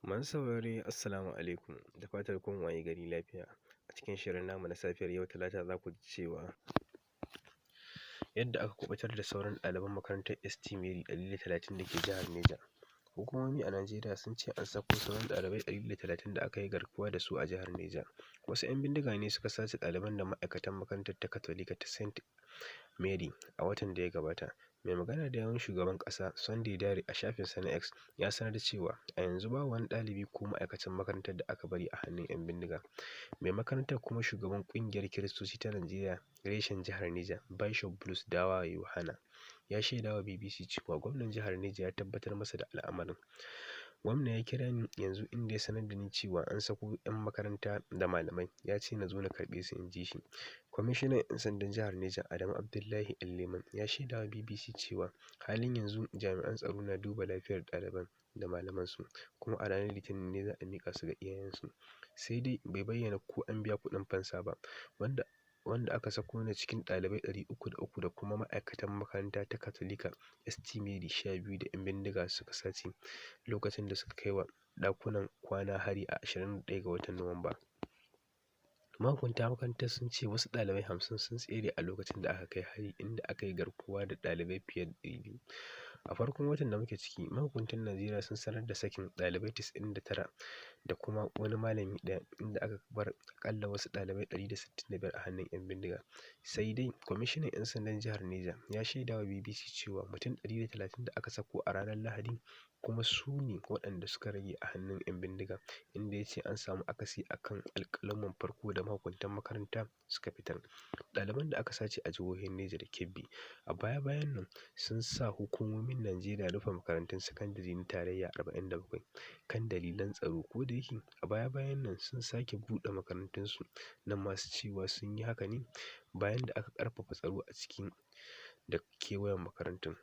Masu saurare, Assalamu alaikum, da fatar kun waye gari lafiya. A cikin shirin namu na safiyar yau Talata, za ku ji cewa yadda aka kuɓutar da sauran ɗaliban makarantar St. Mary 130 da ke jihar Neja. Hukumomi a Najeriya sun ce an sako sauran ɗalibai 130 da aka yi garkuwa da su a jihar Neja. Wasu 'yan bindiga ne suka sace ɗaliban da ma'aikatan makarantar ta Katolika ta St. Mary a watan da ya gabata. Mai magana da yawun shugaban ƙasa, Sunday Dare, a shafinsa na X ya sanar cewa a yanzu babu wani ɗalibi ko ma'aikacin makarantar da aka bari a hannun 'yan bindiga. Mai makarantar kuma shugaban ƙungiyar Kiristoci ta Najeriya reshen jihar Neja, Bishop Bruce Dawa Yohana, ya shaidawa BBC cewa gwamnan jihar Neja ya tabbatar masa da al'amarin. "Gwamna ya kira ni yanzu inda ya sanar da ni cewa an sako 'yan makaranta da malamai, ya ce na zo na karɓe su," in ji shi. Kwamishinan 'yan sandan jihar Neja, Adamu Abdullahi Leman, ya shaidawa BBC cewa halin yanzu jami'an tsaro na duba lafiyar ɗaliban da malamansu, kuma a ranar Litinin ne za a miƙa su ga iyayensu. Sai dai bai bayyana ko an biya kuɗin fansa ba. Wanda aka sako na cikin ɗalibai 303 da kuma ma'aikatan makaranta ta Katolika St. Mary 12 da 'yan bindiga suka sace lokacin da suka kai wa ɗakunan kwana hari a 21 ga watan Nuwamba. Mahukunta makarantar sun ce wasu ɗalibai 50 sun tsere a lokacin da aka kai hari, inda aka yi garkuwa da ɗalibai fiye da 200. A farkon watan da muke ciki, mahukuntan Najeriya sun sanar da sakin ɗalibai 99 da kuma wani malami ɗaya, inda aka bar aƙalla wasu ɗalibai 165 a hannun 'yan bindiga. Sai dai kwamishinan 'yan sandan jihar Neja ya shaidawa BBC cewa mutum 130 da aka sako a ranar Lahadi kuma su ne waɗanda suka rage a hannun 'yan bindiga, inda ya ce an samu akasi a kan alƙaluman farko da mahukuntan makaranta suka fitar. Ɗaliban da aka sace a jihohin Neja da Kebbi a baya-bayan nan sun sa hukumomin Najeriya rufe makarantun sakandare na tarayya 47 kan dalilan tsaro, kodayake a baya-bayan nan sun sake buɗe makarantunsu na masu cewa sun yi haka ne bayan da aka ƙarfafa tsaro a ciki da kewayen makarantun.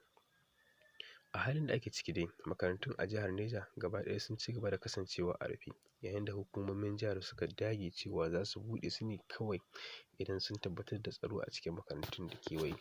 A halin da ake ciki dai, makarantun a jihar Neja gaba ɗaya sun ci gaba da kasancewa a rufe, yayin da hukumomin jihar suka dage cewa za su buɗe su ne kawai idan sun tabbatar da tsaro a cikin makarantun da kewaye.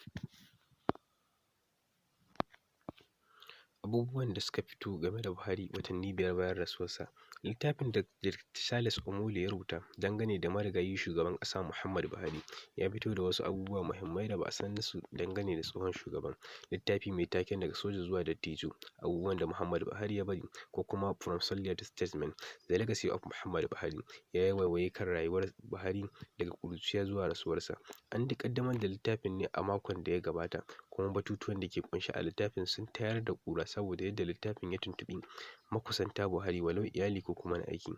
Abubuwan da suka fito game da Buhari watanni 5 bayan rasuwarsa. Littafin da Dr. Charles Omole ya rubuta dangane da marigayi shugaban ƙasa Muhammadu Buhari ya fito da wasu abubuwa muhimmai da ba a san su dangane da tsohon shugaban. Littafi mai taken "Daga Soja Zuwa Dattijo: Abubuwan da Muhammadu Buhari Ya Bari" ko kuma "From Soldier to Statesman: The Legacy of Muhammadu Buhari" ya yi waiwaye kan rayuwar Buhari daga ƙuruciya zuwa rasuwarsa. An dai ƙaddamar da littafin ne a makon da ya gabata, kuma batutuwan da ke ƙunshe a littafin sun tayar da ƙura saboda yadda littafin ya tuntuɓi makusanta Buhari, walau iyali ko kuma na aiki.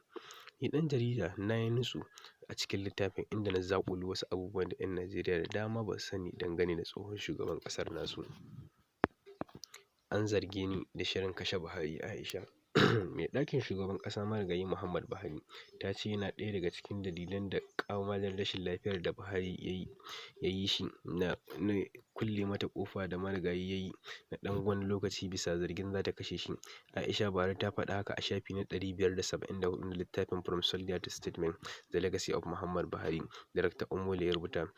Ni ɗan jarida na yi nutso a cikin littafin, inda na zaƙulo wasu abubuwan da 'yan Najeriya da dama ba su sani dangane da tsohon shugaban ƙasar nasu. An zarge ni da shirin kashe Buhari, Aisha. Mai ɗakin shugaban ƙasa marigayi Muhammadu Buhari ta ce yana ɗaya daga cikin dalilan da ƙamarin rashin lafiyar da Buhari ya yi shi na kulle mata ƙofa da marigayi ya yi na ɗan wani lokaci bisa zargin za ta kashe shi. Aisha Buhari ta faɗi haka a shafi na 574 na littafin From Soldier to Statesman: The Legacy of Muhammadu Buhari da Dr. Omole ya rubuta.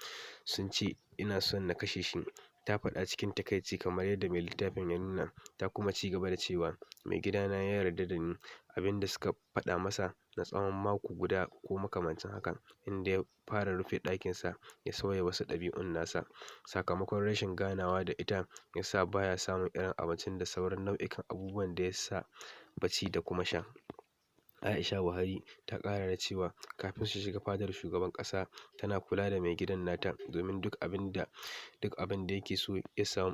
"Sun ce ina son na kashe shi," ta faɗa cikin takaici, kamar yadda mai littafin ya nuna, ta kuma ci gaba da cewa, "Maigidana ya yarda da ni, abin da suka faɗa masa na tsawon mako guda ko makamancin haka, inda ya fara rufe ɗakinsa ya sauya wasu ɗabi'un nasa. Sakamakon rashin ganawa da ita ya sa ba ya samun irin abincin da sauran nau'ikan abubuwan da ya saba ci da kuma sha." Aisha Buhari ta ƙara da cewa kafin su shiga fadar shugaban ƙasa tana kula da maigidan nata domin duk abin da yake so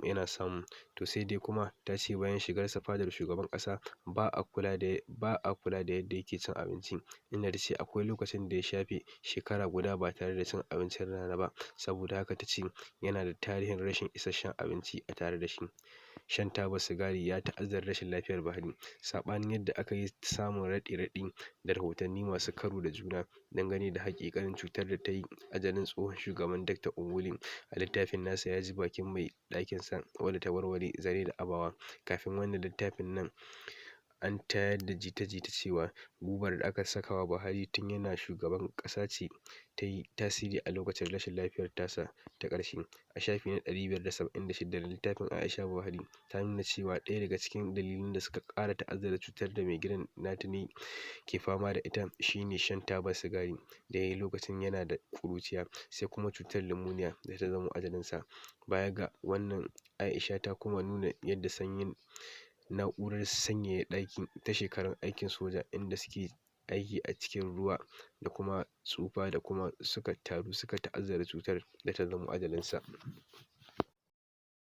yana samu. To sai dai kuma ta ce bayan shigarsa fadar shugaban ƙasa ba a kula da yadda yake cin abinci, inda ta ce akwai lokacin da ya shafe shekara guda ba tare da cin abincin rana ba, saboda haka ta ce yana da tarihin rashin isasshen abinci a tare da shi. Shan taba sigari ya ta'azzara rashin lafiyar Buhari, saɓanin yadda aka yi ta samun raɗe-raɗi da rahotanni masu karo da juna dangane da haƙiƙanin cutar da ta yi ajalin tsohon shugaban. Dr. Omole a littafin nasa ya ji bakin mai ɗakinsa wadda ta warware zare da abawa kafin wannan littafin nan. An tayar da jita-jita cewa gubar da aka saka wa Buhari tun yana shugaban ƙasa ce ta yi tasiri a lokacin rashin lafiyar tasa ta ƙarshe. A shafi na 576 na littafin Aisha Buhari ta nuna cewa ɗaya daga cikin dalilan da suka ƙara ta'azzara cutar da maigidan nata ne ke fama da ita shi ne shan tabar sigari da ya yi lokacin yana da ƙuruciya, sai kuma cutar limoniya da ta zamo ajalinsa. Baya ga wannan, Aisha ta kuma nuna yadda sanyin na'urar sanyaya ɗaki ta shekarun aikin soja, inda suke aiki a cikin ruwa, da kuma tsufa da kuma suka taru suka ta'azzara cutar da ta zamo ajalinsa.